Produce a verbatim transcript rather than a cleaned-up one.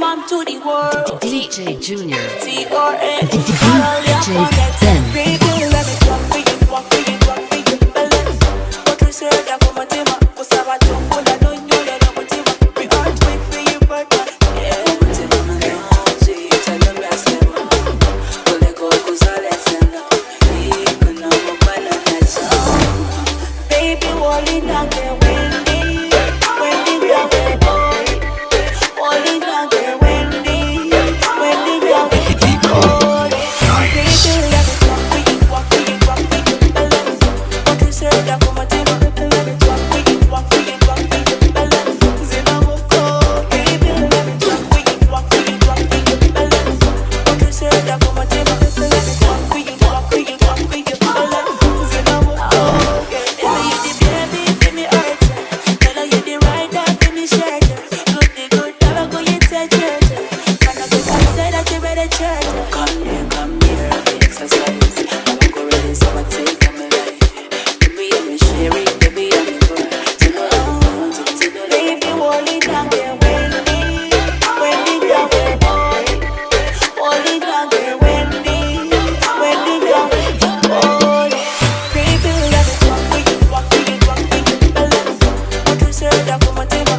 Come to the world. D J Junior. T R N. D J Ben. Baby, let me talk for you, talk for you, talk for you. Balance. What you say that come on, Tima? What's up, I don't wanna know you, you know, Tima. We aren't wait for you, but yeah, Tima, my girl, she tell me best. Baby, hold it down, girl, when me, when me, girl, when boy. Hold it down, girl, when me, when me, girl, when boy. Baby, let me talk for you, talk for you, talk for you. Balance. What you say that come on, Tima? Let me talk for you, talk for you, talk for you. Balance. Say no more, baby, let me talk for you, talk for you, talk for you. Balance. What you say that come on, Tima? Let me talk for you, talk for you, talk for you. Balance. Say no more, yeah. Tell you the baby, give me urgent. Tell you the right time, give me shake. Good, the good, never go you take it. Can I get to say that you ready, church? Come here, come here, exercise. I'm gonna go ready, so I take on my life. Baby, I'm a sherry, baby, I'm a boy. Baby, hold it down, girl, when me, when me, girl, when boy. Hold it down, girl, when me, when me, girl, when boy. Baby, let me talk for you, talk for you, talk for you. Balance. What you say that come on, Tima?